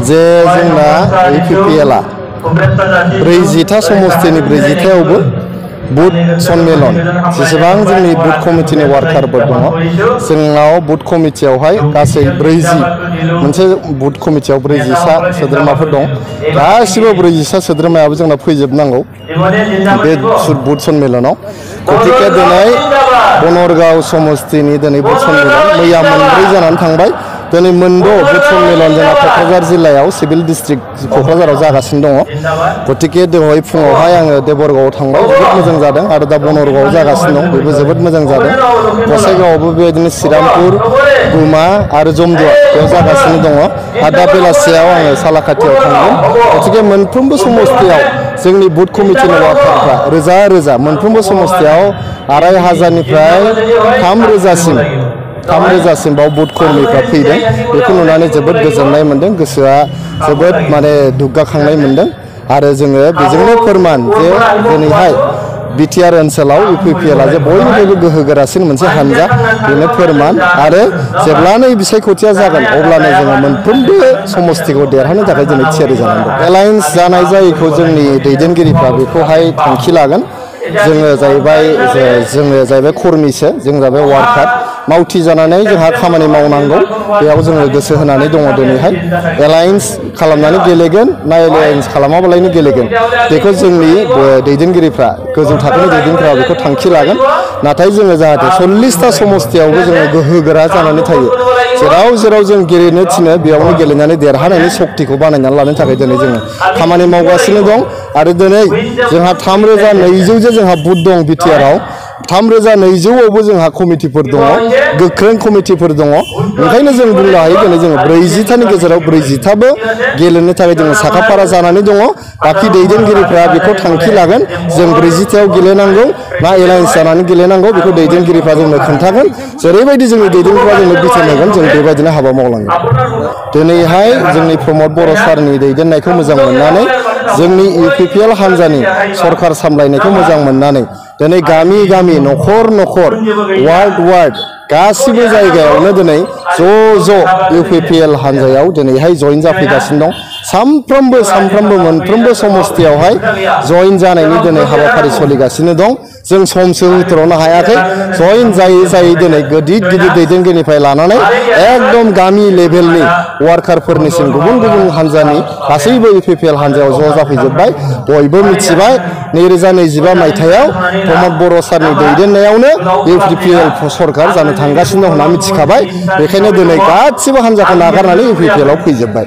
जे जोंना UPPL-आ 40 समस्तिनि 40 बुथ सन्मेलन जेसेबां जोंनि बुथ कमिटिनि वार्कारफोर दङ जोंनाव बुथ कमिटियावहाय गासै 40 मोनसे बुथ कमिटियाव 40 सोद्रोमाफोर दं गासिबो 40 सोद्रोमायाबो जोंना फैजोबनांगौ बे बुथ सन्मेलनाव गतिके दिनै बनरगाव समस्तिनि दिनै बुथ सन्मेलन मैया मोनब्रै जानानै थांबाय दिनै मोनद' बुथ सन्मेलन जोंना क'क्राझार जिल्लायाव सिभिल डिस्ट्रिक्ट क'क्राझाराव जागासिनो दङ गतिके दहाय फुङावहाय आङो देबरगावआव थांबाय जोबोद मोजां जादों आरो दा बनरगावआव जागासिनो दं बेबो जोबोद मोजां जादों गसाइगावआवबो बेबायदिनो श्रीरामपुर गुमा आरो जमदुवा बेयाव जागासिनो दङ आरो दा बेलासियाव आङो सालाकाटियाव थांगोन गतिके मोनफ्रोमबो समस्तियाव जोंनि बुथ कमिटिनि वार्कारफ्रा रोजा रोजा मोनफ्रोमबो समस्तियाव 2500निफ्राय 3000सिम बाव बुथ कर्मीफ्रा फैदों बेखौ नुनानै जोबोद गोजोननाय मोनदों गोसोआ जोबोद माने दुगाखांनाय मोनदों आरो जोङो बेजोंनो फोरमान जे दिनैहाय बिटिआर ओनसोलाव UPPL-आ जे बयनिफ्रायबो गोहोगोरासिन मोनसे हानजा बेनो फोरमान आरो जेब्लानो बिसायख'थिया जागोन अब्लानो जोङो मोनफ्रोमबो समस्तिखौ देरहानो थाखाय दिनै थियारि जानानै दं एलायन्स जानाय जायैखौ जोंनि दैदेनगिरिफ्रा बेखौहाय थांखि लागोन जोङो जाहैबाय कर्मीसो जों जाबाय वार्कार मावथि जानानै जोंहा खामानि मावनांगौ बेयाव जोङो गोसो होनानै दङ दिनैहाय एलायन्स खालामनानै गेलेगोन ना एलायन्स खालामाबालायनो गेलेगोन बेखौ जोंनि दैदेनगिरिफ्रा गोजौ थाखोनि दैदेनगिरिफ्रा बेखौ थांखि लागोन नाथाय जोङो जाहाथे 40टा समस्तियावबो जोङो गोहोगोरा जानानै थायो जेराव जों गेलेनो थिनो बेयावनो गेलेनानै देरहानायनि शक्तिखौ बानायनानै लानो थाखाय दिनै जोङो खामानि मावगासिनो दं आरो दिनै जोंहा 3200 जे जोंहा बुथ दं बिटिआरआव 3200आवबो जोंहा कमिटिफोर दङ गोख्रों कमिटिफोर दङ ओंखायनो जों बुंनो हायो दिनै जोङो 40टानि गेजेराव 40टाबो गेलेनो थाखाय जोङो साखाफारा जानानै दङ बाखि दैदेनगिरिफ्रा बेखौ थांखि लागोन जों 40टायाव गेलेनांगौ ना एलायन्स जानानै गेलेनांगौ बेखौ दैदेनगिरिफ्रा जोंनो खोन्थागोन जेरैबायदि जोंनि दैदेनगिरिफ्रा जोंनो बिथोन होगोन जों बेबायदिनो हाबा मावलांगोन दिनैहाय जोंनि प्रमद बर' सारनि दैदेननायखौ मोजां मोननानै जोंनि UPPL हान्जानि सरकार सामलायनायखौ मोजां मोननानै दिनै गामि गामि न'खर न'खर वार्ड गासिबो जायगायावनो दिनै ज' UPPL हान्जायाव दिनैहाय जइन जाफैगासिनो दं सानफ्रोमबो मोनफ्रोमबो समस्तियावहाय जइन जानायनि दिनै हाबाफारि सोलिगासिनो दं जों समसो होथ्र'नो हायाखै जइन जायै दिनै गिदिर दैदेनगिरिनिफ्राय लानानै एकदम गामि लेभेलनि वार्कारफोरनिसिम गुबुन हान्जानि गासैबो UPPL हान्जायाव ज' जाफैजोब्बाय बयबो मिथिबाय 2025 मायथाइयाव प्रमद बर' सारनि दैदेननायावनो UPPL सरकार जानो थांगासिनो दं होनना मिथिखाबाय बेखायनो दिनै गासिबो हान्जाखौ नागारनानै UPPL-आव फैजोब्बाय।